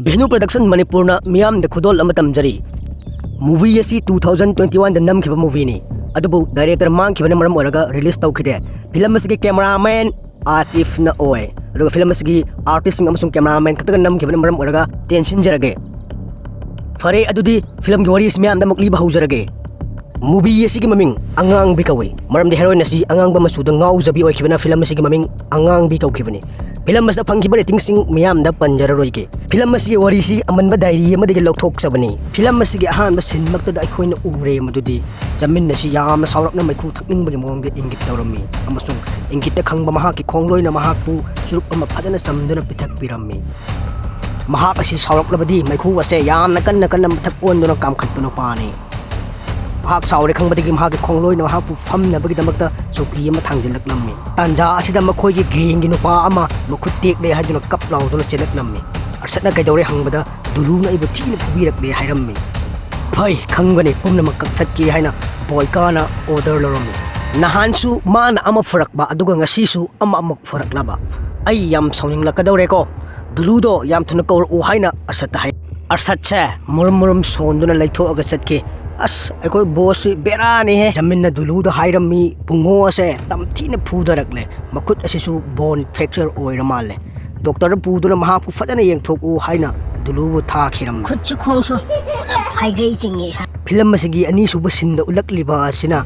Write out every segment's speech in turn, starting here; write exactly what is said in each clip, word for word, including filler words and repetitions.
Venue production ꯃꯅꯤꯄꯨꯔꯅ ꯃꯤꯌꯥꯝꯗ ꯈꯨꯗꯣꯜ ꯑꯃ ꯇꯝꯖꯔꯤ꯫ ꯃꯨꯚꯤ ꯑꯁꯤ ꯇꯨ ꯊꯥꯎꯖꯟ ꯇ꯭ꯋꯦꯟꯇꯤ ꯋꯥꯟꯗ ꯅꯝꯈꯤꯕ ꯃꯨꯚꯤꯅꯤ, ꯑꯗꯨꯕꯨ ꯗꯥꯏꯔꯦꯛꯇꯔ ꯃꯥꯡꯈꯤꯕꯅ ꯃꯔꯝ ꯑꯣꯏꯔꯒ ꯔꯤꯂꯤꯁ ꯇꯧꯈꯤꯗꯦ꯫ ꯐꯤꯂꯝ ꯑꯁꯤꯒꯤ ꯀꯦꯃꯦꯔꯥꯃꯦꯟ ꯑꯥꯇꯤꯐꯅ ꯑꯣꯏ, ꯑꯗꯨꯒ ꯐꯤꯂꯝ ꯑꯁꯤꯒꯤ ꯑꯥꯔꯇꯤꯁꯁꯤꯡ ꯑꯃꯁꯨꯡ ꯀꯦꯃꯦꯔꯥꯃꯦꯟ ꯈꯛꯇꯒ ꯅꯝꯈꯤꯕꯅ ꯃꯔꯝ ꯑꯣꯏꯔꯒ ꯇꯦꯟꯁꯤꯟꯖꯔꯒꯦ꯫ ꯐꯔꯦ, ꯑꯗꯨꯗꯤ ꯐꯤꯂꯝꯒꯤ ꯋꯥꯔꯤ ꯑꯁꯤ ꯃꯤꯌꯥꯝꯗ ꯑꯃꯨꯛ ꯂꯤꯕ ꯍꯧꯖꯔꯒꯦ꯫ ꯃꯨꯚꯤ ꯑꯁꯤꯒꯤ ꯃꯃꯤꯡ ꯑꯉꯥꯡꯕꯤ ꯀꯧꯏ, ꯃꯔꯝꯗꯤ ꯍꯦꯔꯣꯏꯟ ꯑꯁꯤ ꯑꯉꯥꯡꯕ ꯃꯆꯨꯗ ꯉꯥꯎꯖꯕꯤ ꯑꯣꯏꯈꯤꯕꯅ ꯐꯤꯂꯝ ꯑꯁꯤꯒꯤ ꯃꯃꯤꯡ ꯑꯉꯥꯡꯕꯤ ꯀꯧꯈꯤꯕꯅꯤ꯫ ꯐꯤꯂꯝ ꯑꯁꯤꯗ ꯐꯪꯈꯤꯕ ꯔꯦꯇꯤꯡꯁꯤꯡ ꯃꯤꯌꯥꯝꯗ ꯄꯟꯖꯔꯔꯣꯏꯒꯦ꯫ ꯐꯤꯂꯝ ꯑꯁꯤꯒꯤ ꯋꯥꯔꯤꯁꯤ ꯑꯃꯟꯕ ꯗꯥꯏꯔꯤ ꯑꯃꯗꯒꯤ ꯂꯧꯊꯣꯛꯆꯕꯅꯤ꯫ ꯐꯤꯂꯝ ꯑꯁꯤꯒꯤ ꯑꯍꯥꯟꯕ ꯁꯤꯟꯃꯛꯇꯗ ꯑꯩꯈꯣꯏꯅ ꯎꯔꯦ ꯃꯗꯨꯗꯤ ꯖꯃꯤꯟ ꯑꯁꯤ ꯌꯥꯝꯅ ꯁꯥꯎꯔꯛꯅ ꯃꯩꯈꯨ ꯊꯛꯅꯤꯡꯕꯒꯤ ꯃꯑꯣꯡꯗ ꯏꯪꯒꯤꯠ ꯇꯧꯔꯝꯃꯤ, ꯑꯃꯁꯨꯡ ꯏꯪꯒꯤꯠꯇ ꯈꯪꯕ ꯃꯍꯥꯛꯀꯤ ꯈꯣꯡꯂꯣꯏꯅ ꯃꯍꯥꯛꯄꯨ ꯆꯨꯔꯨꯞ ꯑꯃ ꯐꯖꯅ ꯆꯝꯗꯨꯅ ꯄꯤꯊꯛꯄꯤꯔꯝꯃꯤ꯫ ꯃꯍꯥꯛ ꯑꯁꯤ ꯁꯥꯎꯔꯛꯂꯕꯗꯤ ꯃꯩꯈꯨ ꯑꯁꯦ ꯌꯥꯝꯅ ꯀꯟꯅ ꯀꯟꯅ ꯃꯊꯛ ꯑꯣꯟꯗꯨꯅ ꯀꯥꯝꯈꯠꯄ ꯅꯨꯄꯥꯅꯤ꯫ ꯃꯍꯥꯛ ꯁꯥꯎꯔꯦ ꯈꯪꯕꯗꯒꯤ ꯃꯍꯥꯛꯀꯤ ꯈꯣꯡꯂꯣꯏꯅ ꯃꯍꯥꯛꯄꯨ ꯐꯝꯅꯕꯒꯤꯗꯃꯛꯇ ꯆꯧꯀꯤ ꯑꯃ ꯊꯥꯡꯖꯤꯜꯂꯛꯂꯝꯃꯤ꯫ ꯇꯥꯟꯖꯥ ꯑꯁꯤꯗ ꯃꯈꯣꯏꯒꯤ ꯒꯦꯡꯒꯤ ꯅꯨꯄꯥ ꯑꯃ ꯃꯈꯨꯠ ꯇꯦꯛꯂꯦ ꯍꯥꯏꯗꯨꯅ ꯀꯞ ꯂꯥꯎꯗꯨꯅ ꯆꯦꯜꯂꯛꯂꯝꯃꯤ꯫ ꯑꯔꯁꯠꯅ ꯀꯩꯗꯧꯔꯦ ꯍꯪꯕꯗ ꯗꯨꯂꯨꯅ ꯑꯩꯕꯨ ꯊꯤꯅ ꯐꯨꯕꯤꯔꯛꯂꯦ ꯍꯥꯏꯔꯝꯃꯤ꯫ ꯐꯩ, ꯈꯪꯒꯅꯤ, ꯄꯨꯝꯅꯃꯛ ꯀꯛꯊꯠꯀꯦ ꯍꯥꯏꯅ ꯕꯣꯏꯀꯥꯅ ꯑꯣꯔꯗꯔ ꯂꯧꯔꯝꯃꯤ꯫ ꯅꯍꯥꯟꯁꯨ ꯃꯥꯅ ꯑꯃ ꯐꯨꯔꯛꯄ, ꯑꯗꯨꯒ ꯉꯁꯤꯁꯨ ꯑꯃ ꯑꯃꯨꯛ ꯐꯨꯔꯛꯂꯕ꯫ ꯑꯩ ꯌꯥꯝ ꯁꯥꯎꯅꯤꯡꯂꯛꯀꯗꯧꯔꯦꯀꯣ꯫ ꯗꯨꯂꯨꯗꯣ ꯌꯥꯝ ꯊꯨꯅ ꯀꯧꯔꯛꯎ ꯍꯥꯏꯅ ꯑꯔꯁꯠꯇ ꯍꯥꯏ꯫ ꯑꯔꯁꯠꯁꯦ ꯃꯨꯔꯨꯝ ꯃꯨꯔꯨꯝ ꯁꯣꯟꯗꯨꯅ ꯂꯩꯊꯣꯛꯑꯒ ꯆꯠꯈꯤ꯫ ꯑꯁ, ꯑꯩꯈꯣꯏ ꯕꯣꯁꯁꯤ ꯕꯦꯔꯥꯅꯤꯍꯦ꯫ ꯖꯃꯤꯟꯅ ꯗꯨꯂꯨꯗ ꯍꯥꯏꯔꯝꯃꯤ, ꯄꯨꯡꯉꯣ ꯑꯁꯦ ꯇꯝꯊꯤꯅ ꯐꯨꯗꯔꯛꯂꯦ, ꯃꯈꯨꯠ ꯑꯁꯤꯁꯨ ꯕꯣꯟ ꯐ꯭ꯔꯦꯛꯆꯔ ꯑꯣꯏꯔ ꯃꯥꯜꯂꯦ꯫ ꯗꯣꯛꯇꯔꯗ ꯄꯨꯗꯨꯅ ꯃꯍꯥꯛꯄꯨ ꯐꯖꯅ ꯌꯦꯡꯊꯣꯛꯎ ꯍꯥꯏꯅ ꯗꯨꯂꯨꯕꯨ ꯊꯥꯈꯤꯔꯝꯃꯤ꯫ ꯈꯨꯠꯁꯨ ꯈꯣꯡꯁꯨ ꯄꯨꯂꯞ ꯐꯥꯏꯒꯩ ꯆꯤꯡꯉꯦ ꯏꯁꯥ꯫ ꯐꯤꯂꯝ ꯑꯁꯤꯒꯤ ꯑꯅꯤꯁꯨꯕ ꯁꯤꯟꯗ ꯎꯠꯂꯛꯂꯤꯕ ꯑꯁꯤꯅ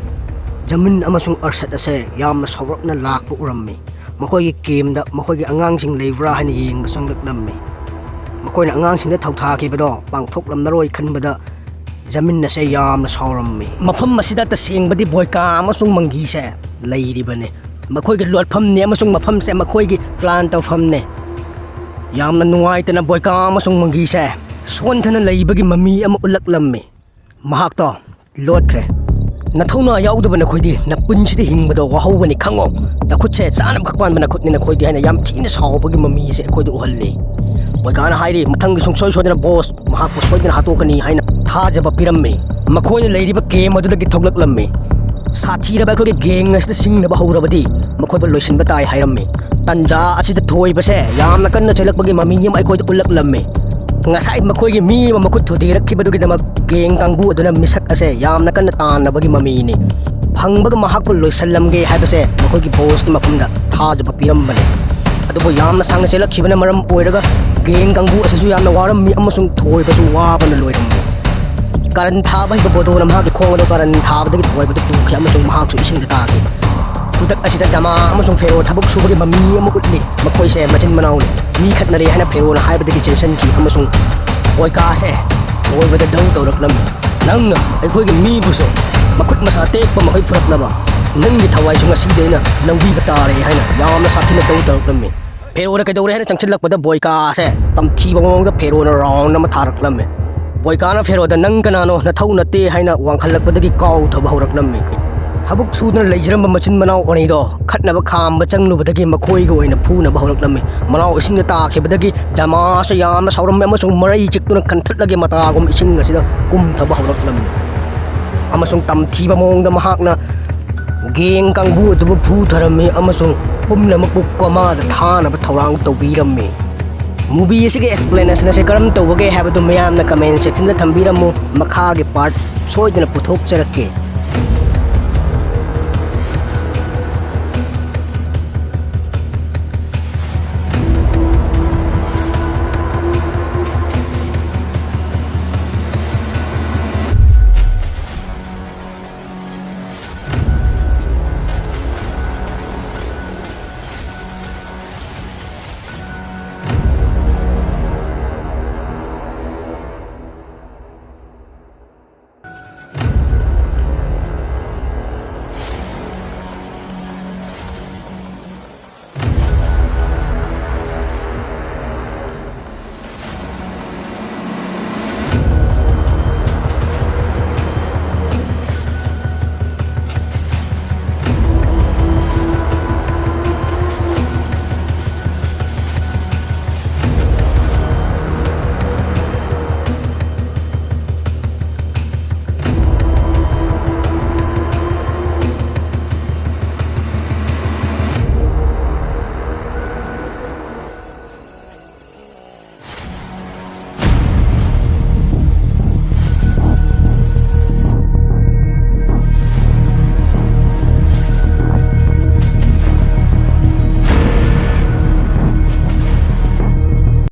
ꯖꯃꯤꯟ ꯑꯃꯁꯨꯡ ꯑꯔꯁꯠ ꯑꯁꯦ ꯌꯥꯝꯅ ꯁꯥꯎꯔꯛꯅ ꯂꯥꯛꯄ ꯎꯔꯝꯃꯤ꯫ ꯃꯈꯣꯏꯒꯤ ꯀꯦꯝꯗ ꯃꯈꯣꯏꯒꯤ ꯑꯉꯥꯡꯁꯤꯡ ꯂꯩꯕ꯭ꯔꯥ ꯍꯥꯏꯅ ꯌꯦꯡꯕ ꯆꯪꯂꯛꯂꯝꯃꯤ꯫ ꯃꯈꯣꯏꯅ ꯑꯉꯥꯡꯁꯤꯡꯗ ꯊꯧꯊꯥꯈꯤꯕꯗꯣ ꯄꯥꯡꯊꯣꯛꯂꯝꯂꯔꯣꯏ ꯈꯟꯕꯗ ꯖꯃꯤꯟ ꯑꯁꯦ ꯌꯥꯝꯅ ꯁꯥꯎꯔꯝꯃꯤ꯫ ꯃꯐꯝ ꯑꯁꯤꯗ ꯇꯁꯦꯡꯕꯗꯤ ꯕꯣꯏꯀꯥ ꯑꯃꯁꯨꯡ ꯃꯪꯒꯤꯁꯦ ꯂꯩꯔꯤꯕꯅꯤ꯫ ꯃꯈꯣꯏꯒꯤ ꯂꯣꯠꯐꯝꯅꯤ ꯑꯃꯁꯨꯡ ꯃꯐꯝꯁꯦ ꯃꯈꯣꯏꯒꯤ ꯄ꯭ꯂꯥꯟ ꯇꯧꯐꯝꯅꯤ꯫ ꯌꯥꯝꯅ ꯅꯨꯡꯉꯥꯏꯇꯅ ꯕꯣꯏꯀꯥ ꯑꯃꯁꯨꯡ ꯃꯪꯒꯤꯁꯦ ꯁꯣꯟꯊꯅ ꯂꯩꯕꯒꯤ ꯃꯃꯤ ꯑꯃ ꯎꯠꯂꯛꯂꯝꯃꯤ꯫ ꯃꯍꯥꯛꯇꯣ ꯂꯣꯠꯈ꯭ꯔꯦ꯫ ꯅꯊꯧꯅꯥ ꯌꯥꯎꯗꯕ ꯅꯈꯣꯏꯗꯤ ꯅꯄꯨꯟꯁꯤꯗ ꯍꯤꯡꯕꯗ ꯋꯥꯍꯧꯒꯅꯤ ꯈꯪꯉꯣ꯫ ꯅꯈꯨꯠꯁꯦ ꯆꯥꯅꯕ ꯈꯛ ꯄꯥꯟꯕ ꯅꯈꯨꯠꯅꯤ ꯅꯈꯣꯏꯗꯤ ꯍꯥꯏꯅ ꯌꯥꯝ ꯊꯤꯅ ꯁꯥꯎꯕꯒꯤ ꯃꯃꯤ ꯑꯁꯦ ꯑꯩꯈꯣꯏꯗ ꯎꯍꯜꯂꯤ꯫ ꯕꯣꯏꯀꯥꯅ ꯍꯥꯏꯔꯤ, ꯃꯊꯪꯗꯤ ꯁꯨꯡꯁꯣꯏ ꯁꯣꯏꯗꯅ ꯕꯣꯁ ꯃꯍꯥꯛꯄꯨ ꯁꯣꯏꯗꯅ ꯍꯥꯠꯇꯣꯛꯀꯅꯤ ꯍꯥꯏꯅ ꯊꯥꯖꯕ ꯄꯤꯔꯝꯃꯤ꯫ ꯃꯈꯣꯏꯅ ꯂꯩꯔꯤꯕ ꯀꯦꯝ ꯑꯗꯨꯗꯒꯤ ꯊꯣꯛꯂꯛꯂꯝꯃꯤ꯫ ꯁꯥꯊꯤꯔꯕ ꯑꯩꯈꯣꯏꯒꯤ ꯒꯦꯡ ꯑꯁꯤꯗ ꯁꯤꯡꯅꯕ ꯍꯧꯔꯕꯗꯤ ꯃꯈꯣꯏꯕꯨ ꯂꯣꯏꯁꯤꯟꯕ ꯇꯥꯏ ꯍꯥꯏꯔꯝꯃꯤ꯫ ꯇꯟꯖꯥ ꯑꯁꯤꯗ ꯊꯣꯏꯕꯁꯦ ꯌꯥꯝꯅ ꯀꯟꯅ ꯆꯦꯜꯂꯛꯄꯒꯤ ꯃꯃꯤ ꯑꯃ ꯑꯩꯈꯣꯏꯗ ꯎꯠꯂꯛꯂꯝꯃꯤ꯫ ꯉꯁꯥꯏ ꯃꯈꯣꯏꯒꯤ ꯃꯤ ꯑꯃ ꯃꯈꯨꯠ ꯊꯨꯗꯦꯛꯂꯛꯈꯤꯕꯗꯨꯒꯤꯗꯃꯛ ꯒꯦꯡ ꯀꯥꯡꯕꯨ ꯑꯗꯨꯅ ꯃꯤꯁꯛ ꯑꯁꯦ ꯌꯥꯝꯅ ꯀꯟꯅ ꯇꯥꯟꯅꯕꯒꯤ ꯃꯃꯤꯅꯤ꯫ ꯐꯪꯕꯒ ꯃꯍꯥꯛꯄꯨ ꯂꯣꯏꯁꯤꯜꯂꯝꯒꯦ ꯍꯥꯏꯕꯁꯦ ꯃꯈꯣꯏꯒꯤ ꯕꯣꯁꯀꯤ ꯃꯐꯝꯗ ꯊꯥꯖꯕ ꯄꯤꯔꯝꯕꯅꯤ꯫ ꯑꯗꯨꯕꯨ ꯌꯥꯝꯅ ꯁꯥꯡꯅ ꯆꯦꯜꯂꯛꯈꯤꯕꯅ ꯃꯔꯝ ꯑꯣꯏꯔꯒ ꯒꯦꯡ ꯀꯥꯡꯕꯨ ꯑꯁꯤꯁꯨ ꯌꯥꯝꯅ ꯋꯥꯔꯝꯃꯤ ꯑꯃꯁꯨꯡ ꯊꯣꯏꯕꯁꯨ ꯋꯥꯕꯅ ꯂꯣꯏꯔꯝꯃꯤ꯫ ꯀꯥꯔꯟ ꯊꯥꯕ ꯍꯩꯕ ꯕꯣꯗꯣꯅ ꯃꯍꯥꯛꯀꯤ ꯈꯣꯡ ꯑꯗꯨ ꯀꯥꯔꯟ ꯊꯥꯕꯗꯒꯤ ꯊꯣꯏꯕꯗꯨ ꯇꯨꯈꯤ ꯑꯃꯁꯨꯡ ꯃꯍꯥꯛꯁꯨ ꯏꯁꯤꯡꯗ ꯇꯥꯈꯤ꯫ ꯈꯨꯗꯛ ꯑꯁꯤꯗ ꯖꯃꯥ ꯑꯃꯁꯨꯡ ꯐꯦꯔꯣ ꯊꯕꯛ ꯁꯨꯕꯒꯤ ꯃꯃꯤ ꯑꯃ ꯎꯠꯂꯤ꯫ ꯃꯈꯣꯏꯁꯦ ꯃꯆꯤꯟ ꯃꯅꯥꯎꯅꯤ꯫ ꯃꯤ ꯈꯠꯅꯔꯦ ꯍꯥꯏꯅ ꯐꯦꯔꯣꯅ ꯍꯥꯏꯕꯗꯒꯤ ꯆꯦꯟꯁꯤꯟꯈꯤ ꯑꯃꯁꯨꯡ ꯕꯣꯏꯀꯥꯁꯦ ꯊꯣꯏꯕꯗ ꯗꯧ ꯇꯧꯔꯛꯂꯝꯃꯤ꯫ "ꯅꯪꯅ ꯑꯩꯈꯣꯏꯒꯤ ꯃꯤꯕꯨꯁꯨ ꯃꯈꯨꯠ ꯃꯁꯥ ꯇꯦꯛꯄ ꯃꯈꯩ ꯐꯨꯔꯛꯂꯕ? ꯅꯪꯒꯤ ꯊꯋꯥꯏꯁꯨ ꯉꯁꯤꯗꯤ ꯑꯩꯅ ꯂꯧꯕꯤꯕ ꯇꯥꯔꯦ" ꯍꯥꯏꯅ ꯌꯥꯝꯅ ꯁꯥꯊꯤꯅ ꯗꯧ ꯇꯧꯔꯛꯂꯝꯃꯤ꯫ ꯐꯦꯔꯣꯅ ꯀꯩꯗꯧꯔꯦ ꯍꯥꯏꯅ ꯆꯪꯁꯤꯜꯂꯛꯄꯗ ꯕꯣꯏꯀꯥꯁꯦ ꯇꯝꯊꯤꯕ ꯃꯑꯣꯡꯗ ꯐꯦꯔꯣꯅ ꯔꯥꯎꯟ ꯑꯃ ꯊꯥꯔꯛꯂꯝꯃꯤ꯫ ꯕꯣꯏꯀꯥꯅ ꯐꯦꯔꯣꯗ "ꯅꯪ ꯀꯅꯥꯅꯣ? ꯅꯊꯧ ꯅꯠꯇꯦ" ꯍꯥꯏꯅ ꯋꯥꯡꯈꯠꯂꯛꯄꯗꯒꯤ ꯀꯥꯎꯊꯕ ꯍꯧꯔꯛꯂꯝꯃꯤ꯫ ꯊꯕꯛ ꯁꯨꯗꯨꯅ ꯂꯩꯖꯔꯝꯕ ꯃꯆꯤꯟ ꯃꯅꯥꯎ ꯑꯅꯤꯗꯣ ꯈꯠꯅꯕ ꯈꯥꯝꯕ ꯆꯪꯂꯨꯕꯗꯒꯤ ꯃꯈꯣꯏꯒꯤ ꯑꯣꯏꯅ ꯐꯨꯅꯕ ꯍꯧꯔꯛꯂꯝꯃꯤ꯫ ꯃꯅꯥꯎ ꯏꯁꯤꯡꯗ ꯇꯥꯈꯤꯕꯗꯒꯤ ꯖꯃꯥꯁꯨ ꯌꯥꯝꯅ ꯁꯥꯎꯔꯝꯃꯤ ꯑꯃꯁꯨꯡ ꯃꯔꯩ ꯆꯤꯛꯇꯨꯅ ꯀꯟꯊꯠꯂꯒꯦ ꯃꯇꯥꯒꯨꯝ ꯏꯁꯤꯡ ꯑꯁꯤꯗ ꯀꯨꯝꯊꯕ ꯍꯧꯔꯛꯂꯝꯃꯤ꯫ ꯑꯃꯁꯨꯡ ꯇꯝꯊꯤꯕ ꯃꯑꯣꯡꯗ ꯃꯍꯥꯛꯅ ꯒꯦꯡ ꯀꯥꯡꯕꯨ ꯑꯗꯨꯕꯨ ꯐꯨꯊꯔꯝꯃꯤ ꯑꯃꯁꯨꯡ ꯄꯨꯝꯅꯃꯛꯄꯨ ꯀꯣꯃꯥꯗ ꯊꯥꯅꯕ ꯊꯧꯔꯥꯡ ꯇꯧꯕꯤꯔꯝꯃꯤ꯫ ꯃꯨꯚꯤ ꯑꯁꯤꯒꯤ ꯑꯦꯛꯁꯄ꯭ꯂꯦꯅꯦꯁꯟ ꯑꯁꯤ ꯀꯔꯝ ꯇꯧꯕꯒꯦ ꯍꯥꯏꯕꯗꯨ ꯃꯌꯥꯝꯅ ꯀꯃꯦꯟ ꯁꯦꯛꯁꯟꯗ ꯊꯝꯕꯤꯔꯝꯃꯨ꯫ ꯃꯈꯥꯒꯤ ꯄꯥꯔꯠ ꯁꯣꯏꯗꯅ ꯄꯨꯊꯣꯛꯆꯔꯛꯀꯦ꯫